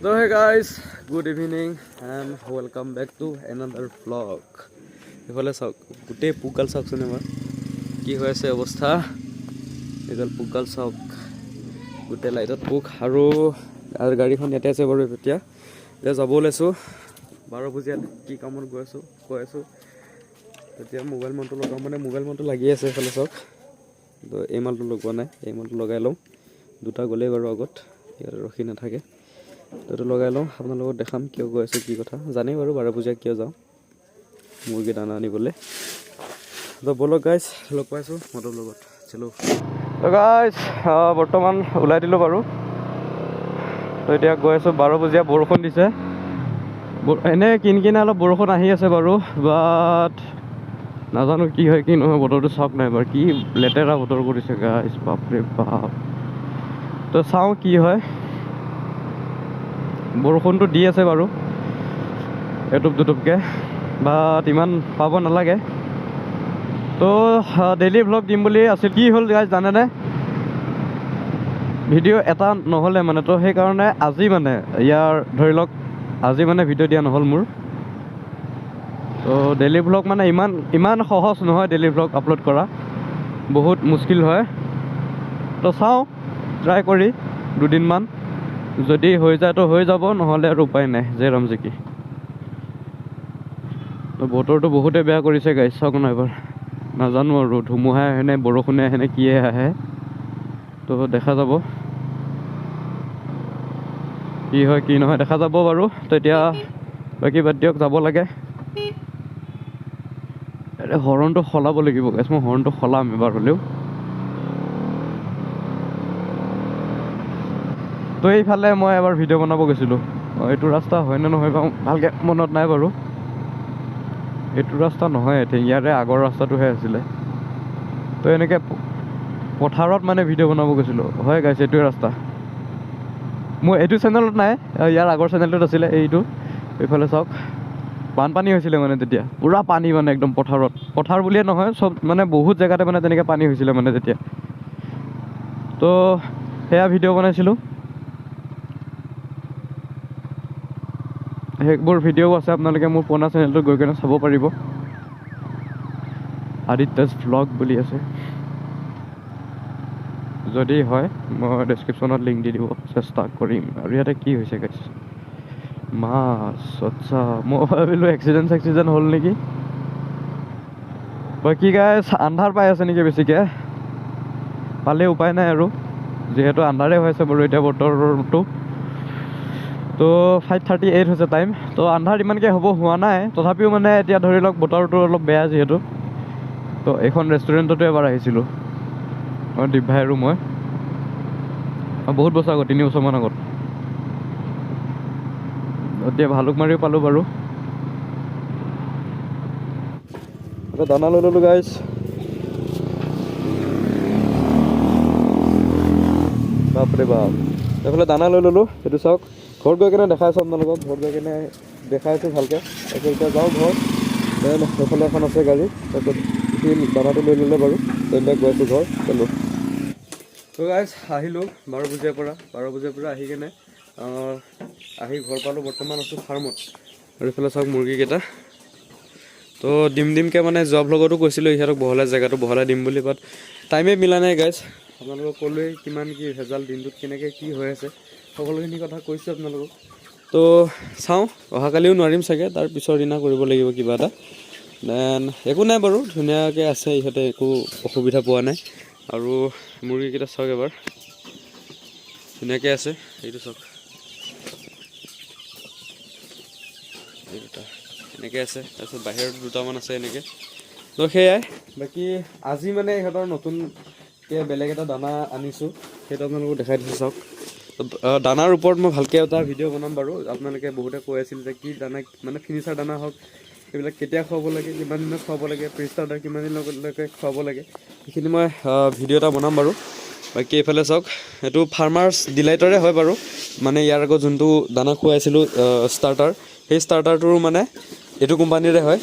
So hey guys, good evening and welcome back to another vlog. এইফালে চাওক, গোটেই পোকগাল চাওকচোন এবাৰ, কি হৈ আছে অৱস্থা। এইগাল পোকগাল চাওক, গোটেই লাইটত পোক। আৰু আৰু গাড়ীখন ইয়াতে আছে বাৰু। এতিয়া এতিয়া যাব ওলাইছোঁ 12 বজীয়াত। কি কামত গৈ আছোঁ কৈ আছোঁ। তেতিয়া মোবাইল মাউণ্টটো লগাওঁ, মানে মোবাইল মাউণ্টটো লাগি আছে এইফালে চাওক। তো এই মালটো লগোৱা নাই, এই মালটো লগাই লওঁ। দুটা গ'লেই বাৰু আগত, ইয়াত ৰখি নাথাকে। তো এইটো লগাই লওঁ, আপোনালোকক দেখাম কিয় গৈ আছোঁ, কি কথা। জানেই বাৰু 12 বজীয়া কিয় যাওঁ, মুৰ্গী দানা আনিবলৈ। তো ব'লক গাইজ, লগ পাইছোঁ মটৰ লগত, চলো। তো গাইজ, বৰ্তমান ওলাই দিলোঁ বাৰু। তো এতিয়া গৈ আছোঁ 12 বজীয়া। বৰষুণ দিছে, এনে কিন কিনে অলপ বৰষুণ আহি আছে বাৰু, বাট নাজানো কি হয় কি নহয়। বতৰটো চাওক নাই বাৰু, কি লেতেৰা বতৰ কৰিছে গাইজ, বাপৰে বাপ। তো চাওঁ কি হয়। বৰষুণটো দি আছে বাৰু এটোপ দুটোপকৈ, বাট ইমান পাব নালাগে। তো ডেইলি ভ্লগ দিম বুলি আছিল। কি হ'ল গাইজ জানেনে? ভিডিঅ' এটা নহ'লে মানে, তো সেইকাৰণে আজি মানে ইয়াৰ ধৰি লওক আজি মানে ভিডিঅ' দিয়া নহ'ল মোৰ। তো ডেইলি ভ্লগ মানে ইমান ইমান সহজ নহয়, ডেইলি ভ্লগ আপলোড কৰা বহুত মুস্কিল হয়। তো চাওঁ, ট্ৰাই কৰি দুদিনমান যদি হৈ যায় তো হৈ যাব, নহ'লে আৰু উপায় নাই। জয় ৰাম কি। তো বতৰটো বহুতে বেয়া কৰিছে গাইজ, চাওক না এবাৰ। নাজানো আৰু ধুমুহাই আহে নে বৰষুণে আহে নে কিয়ে আহে। তো দেখা যাব কি হয় কি নহয়, দেখা যাব বাৰু। তো এতিয়া বাকী বাদ দিয়ক, যাব লাগে। আৰে হৰণটো সলাব লাগিব গাইজ, মই হৰণটো সলাম এবাৰ হ'লেও। তো এইফালে মই এবাৰ ভিডিঅ' বনাব গৈছিলোঁ। এইটো ৰাস্তা হয়নে নহয় বাৰু ভালকৈ মনত নাই বাৰু। এইটো ৰাস্তা নহয়, আই থিংক ইয়াৰে আগৰ ৰাস্তাটোহে আছিলে। তো এনেকৈ পথাৰত মানে ভিডিঅ' বনাব গৈছিলোঁ। হয় গাইছ, এইটোৱে ৰাস্তা। মোৰ এইটো চেনেলত নাই, ইয়াৰ আগৰ চেনেলটোত আছিলে এইটো। এইফালে চাওক, বানপানী হৈছিলে মানে তেতিয়া, পূৰা পানী মানে একদম পথাৰত, পথাৰ বুলিয়ে নহয় চব মানে বহুত জেগাতে মানে তেনেকৈ পানী হৈছিলে মানে তেতিয়া। তো সেয়া ভিডিঅ' বনাইছিলোঁ, সেইবোৰ ভিডিঅ'ও আছে, আপোনালোকে মোৰ পুৰণা চেনেলটোত গৈ কেনে চাব পাৰিব। আদিত্যাছ ভ্লগ বুলি আছে, যদি হয় মই ডেছক্ৰিপশ্যনত লিংক দি দিব চেষ্টা কৰিম। আৰু ইয়াতে কি হৈছে গাইছ? মাছ, আচ্ছা, মই ভাবিলোঁ এক্সিডেণ্ট চেক্সিডেণ্ট হ'ল নেকি। বাকী গাইছ, আন্ধাৰ পাই আছে নেকি বেছিকৈ? পালে উপায় নাই আৰু, যিহেতু আন্ধাৰে হৈ আছে বাৰু এতিয়া বতৰটো। তো 5:38 হৈছে টাইম, তো আন্ধাৰ ইমানকৈ হ'ব হোৱা নাই, তথাপিও মানে এতিয়া ধৰি লওক বতৰটো অলপ বেয়া যিহেতু। তো এইখন ৰেষ্টুৰেণ্টতো এবাৰ আহিছিলোঁ অঁ দীপ ভাই আৰু মই, বহুত বছৰ আগত, 3 বছৰমান আগত। এতিয়া ভালুকমাৰিও পালোঁ বাৰু। দানা লৈ ল'লোঁ গাইছ। বাপৰে বাপ, এইফালে দানা লৈ ল'লোঁ, সেইটো চাওক। ঘৰত গৈ কেনে দেখাই আছোঁ আপোনালোকক, ঘৰত গৈ কেনে দেখাই আছোঁ ভালকৈ। তাৰপিছত এতিয়া যাওঁ ঘৰত। Then সেইফালে এখন আছে গাড়ী, তাৰপিছত সি দানাটো লৈ ল'লে বাৰু। এতিয়া গৈ আছোঁ ঘৰ, চলো। তো গাইজ, আহিলোঁ 12 বজাৰ পৰা, 12 বজাৰ পৰা আহি কেনে আহি ঘৰ পালোঁ। বৰ্তমান আছোঁ ফাৰ্মত। আৰু এইফালে চাওক মুৰ্গীকেইটা। তো দিম দিমকৈ মানে যোৱা ভ্লগতো কৈছিলোঁ ইহঁতক বহলাই জেগাটো বহলাই দিম বুলি, বাট টাইমে মিলা নাই গাইজ। আপোনালোকক ক'লোৱেই কিমান কি ভেজাল, দিনটোত কেনেকৈ কি হৈ আছে, সকলোখিনি কথা কৈছোঁ আপোনালোকক। তো চাওঁ, অহাকালিও নোৱাৰিম চাগে, তাৰ পিছৰ দিনা কৰিব লাগিব কিবা এটা। Then একো নাই বাৰু, ধুনীয়াকৈ আছে ইহঁতে, একো অসুবিধা পোৱা নাই। আৰু মুৰ্গীকেইটা চাওক এবাৰ, ধুনীয়াকৈ আছে। এইটো চাওক, এই দুটা এনেকৈ আছে, তাৰপিছত বাহিৰত দুটামান আছে এনেকৈ। তো সেয়াই। বাকী আজি মানে ইহঁতৰ নতুনকৈ বেলেগ এটা দানা আনিছোঁ, সেইটো আপোনালোকক দেখাই দিছোঁ চাওক। দানাৰ ওপৰত মই ভালকৈ এটা ভিডিঅ' বনাম বাৰু। আপোনালোকে বহুতে কৈ আছিল যে কি দানা, মানে ফিনিচাৰ দানা হওক, এইবিলাক কেতিয়া খুৱাব লাগে, কিমান দিনত খুৱাব লাগে, প্ৰি ষ্টাৰ্টাৰ কিমান দিনলৈকে খুৱাব লাগে, সেইখিনি মই ভিডিঅ' এটা বনাম বাৰু। বাকী এইফালে চাওক, এইটো ফাৰ্মাৰ্ছ ডিলাইটৰে হয় বাৰু। মানে ইয়াৰ আগত যোনটো দানা খুৱাইছিলোঁ ষ্টাৰ্টাৰ, সেই ষ্টাৰ্টাৰটোৰো মানে এইটো কোম্পানীৰে হয়।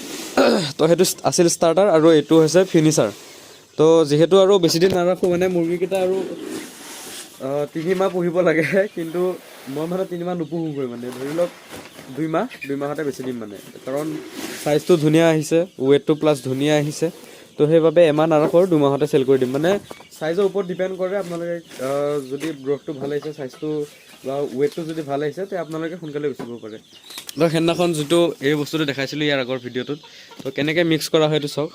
তো সেইটো আছিল ষ্টাৰ্টাৰ আৰু এইটো হৈছে ফিনিচাৰ। তো যিহেতু আৰু বেছিদিন নাৰাখোঁ মানে মুৰ্গীকেইটা আৰু 3 মাহ পুহিব লাগে, কিন্তু মই মানে 3 মাহ নুপুহোগৈ। মানে ধৰি লওক 2 মাহ, 2 মাহতে বেচি দিম মানে, কাৰণ চাইজটো ধুনীয়া আহিছে, ৱেটটো প্লাছ ধুনীয়া আহিছে। তো সেইবাবে এমাহ নাৰাখোঁ আৰু 2 মাহতে চেল কৰি দিম। মানে চাইজৰ ওপৰত ডিপেণ্ড কৰে। আপোনালোকে যদি গ্ৰ'থটো ভাল আহিছে, চাইজটো বা ৱেটটো যদি ভাল আহিছে, তে আপোনালোকে সোনকালে বেচিব পাৰে। ধৰক সেইদিনাখন যিটো এই বস্তুটো দেখাইছিলোঁ ইয়াৰ আগৰ ভিডিঅ'টোত, তো কেনেকৈ মিক্স কৰা হয় এইটো চাওক।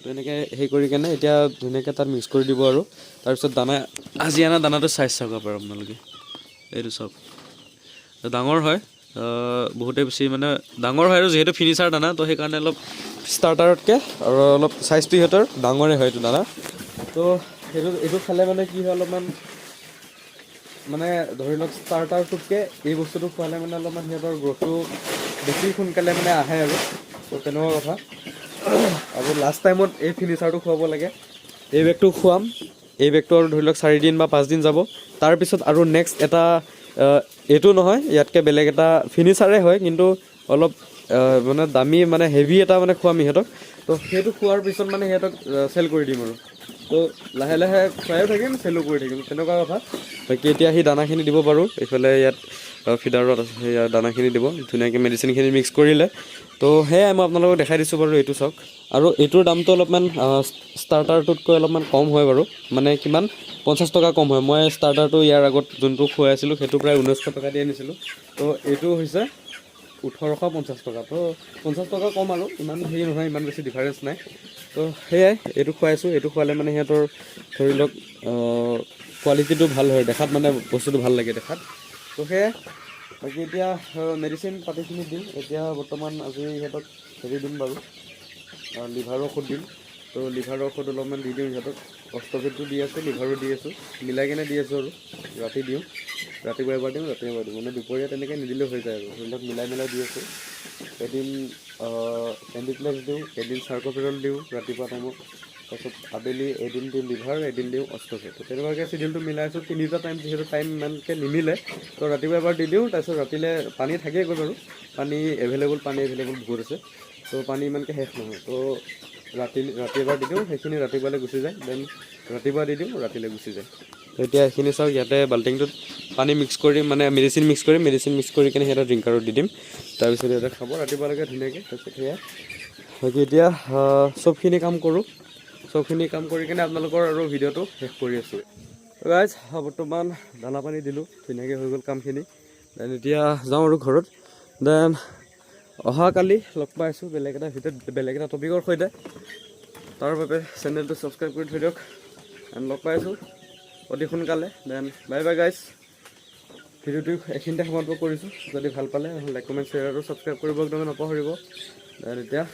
তো এনেকৈ হেৰি কৰি কেনে এতিয়া ধুনীয়াকৈ তাত মিক্স কৰি দিব আৰু তাৰপিছত দানা, আজি অনা দানাটো চাইজ চাওক বাৰু আপোনালোকে। এইটো চাওক, ডাঙৰ হয়, বহুতেই বেছি মানে ডাঙৰ হয়। আৰু যিহেতু ফিনিচাৰ দানা, তো সেইকাৰণে অলপ ষ্টাৰ্টাৰতকৈ আৰু অলপ চাইজটো সিহঁতৰ ডাঙৰে হয় এইটো দানা। তো সেইটো এইটো খালে মানে কি হয়, অলপমান মানে ধৰি লওক ষ্টাৰ্টাৰটোতকৈ এই বস্তুটো খোৱালে মানে অলপমান সিহঁতৰ গ্ৰ'থটো বেছি সোনকালে মানে আহে আৰু। তো তেনেকুৱা কথা। আৰু লাষ্ট টাইমত এই ফিনিচাৰটো খুৱাব লাগে। এই বেগটো খুৱাম, এই বেগটো আৰু ধৰি লওক 4 দিন বা 5 দিন যাব। তাৰপিছত আৰু নেক্সট এটা এইটো নহয়, ইয়াতকৈ বেলেগ এটা ফিনিচাৰে হয়, কিন্তু অলপ মানে দামী, মানে হেভি এটা মানে খুৱাম ইহঁতক। তো সেইটো খোৱাৰ পিছত মানে সিহঁতক চেল কৰি দিম আৰু। তো লাহে লাহে খুৱাইও থাকিম, চেলো কৰি থাকিম, তেনেকুৱা কথা। বাকী এতিয়া সি দানাখিনি দিব পাৰোঁ। এইফালে ইয়াত ফিডাৰত আছে, সেয়া দানাখিনি দিব, ধুনীয়াকৈ মেডিচিনখিনি মিক্স কৰিলে। তো সেয়াই মই আপোনালোকক দেখাই দিছোঁ বাৰু। এইটো চাওক। আৰু এইটোৰ দামটো অলপমান ষ্টাৰ্টাৰটোতকৈ অলপমান কম হয় বাৰু, মানে কিমান, 50 টকা কম হয়। মই ষ্টাৰ্টাৰটো ইয়াৰ আগত যোনটো খুৱাই আছিলোঁ, সেইটো প্ৰায় 1900 টকা দি আনিছিলোঁ। তো এইটো হৈছে 1850 টকা। তো 50 টকা কম আৰু ইমান হেৰি নহয়, ইমান বেছি ডিফাৰেঞ্চ নাই। তো সেয়াই এইটো খুৱাইছোঁ। এইটো খোৱালে মানে সিহঁতৰ ধৰি লওক কোৱালিটিটো ভাল হয় দেখাত, মানে বস্তুটো ভাল লাগে দেখাত। তো সেয়াই। বাকী এতিয়া মেডিচিন পাতিখিনি দিম। এতিয়া বৰ্তমান আজি সিহঁতক হেৰি দিম বাৰু, লিভাৰৰ ঔষধ দিম। তো লিভাৰৰ ঔষধ অলপমান দি দিওঁ সিহঁতক। অষ্টভেদটো দি আছোঁ, লিভাৰো দি আছোঁ, মিলাই কেনে দি আছোঁ। আৰু ৰাতি দিওঁ, ৰাতিপুৱা এবাৰ দিওঁ, ৰাতি এবাৰ দিওঁ, মানে দুপৰীয়া তেনেকৈ নিদিলেও হৈ যায়। আৰু ধৰি লওক মিলাই মিলাই দি আছোঁ। এদিন এণ্টিপ্লেক্স দিওঁ, এদিন চাৰ্কোফেৰল দিওঁ ৰাতিপুৱা টাইমত। তাৰপিছত আবেলি এদিন দিওঁ লিভাৰ, এদিন দিওঁ অষ্টভেদ। তো তেনেকুৱাকৈ চিডিউলটো মিলাই আছোঁ। তিনিটা টাইম যিহেতু টাইম ইমানকৈ নিমিলে, তো ৰাতিপুৱা এবাৰ দি দিওঁ। তাৰপিছত ৰাতিলৈ পানী থাকেগৈ বাৰু, পানী এভেইলেবল, পানী এভেইলেবল বহুত আছে। তো পানী ইমানকৈ শেষ নহয়। তো ৰাতি ৰাতি এবাৰ দি দিওঁ, সেইখিনি ৰাতিপুৱালৈ গুচি যায়। Then ৰাতিপুৱা দি দিওঁ, ৰাতিলৈ গুচি যায়। তো এতিয়া এইখিনি চাওক, ইয়াতে বাল্টিংটোত পানী মিক্স কৰি, মানে মেডিচিন মিক্স কৰিম। মেডিচিন মিক্স কৰি কিনে সিহঁতৰ ড্ৰিংকাৰত দি দিম। তাৰপিছত সিহঁতে খাব ৰাতিপুৱালৈকে ধুনীয়াকৈ। তাৰপিছত সেয়া। বাকী এতিয়া চবখিনি কাম কৰোঁ। চবখিনি কাম কৰি কিনে আপোনালোকৰ আৰু ভিডিঅ'টো শেষ কৰি আছোঁ। গাইজ, বৰ্তমান দানা পানী দিলোঁ, ধুনীয়াকৈ হৈ গ'ল কামখিনি। Then এতিয়া যাওঁ আৰু ঘৰত। Then অহাকালি লগ পাই আছোঁ বেলেগ এটা ভিডিঅ'ত, বেলেগ এটা টপিকৰ সৈতে। তাৰ বাবে চেনেলটো ছাবস্ক্ৰাইব কৰি থৈ দিয়ক। এণ্ড লগ পাই আছোঁ অতি সোনকালে। Then bye bye guys. ভিডিঅ'টো এইখিনিতে সমাপ্ত কৰিছোঁ। যদি ভাল পালে লাইক, কমেণ্ট, শ্বেয়াৰ আৰু ছাবস্ক্ৰাইব কৰিব একদমেই নপাহৰিব। Then এতিয়া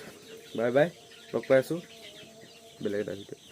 বাই বাই, লগ পাই আছোঁ বেলেগ এটা ভিডিঅ'ত।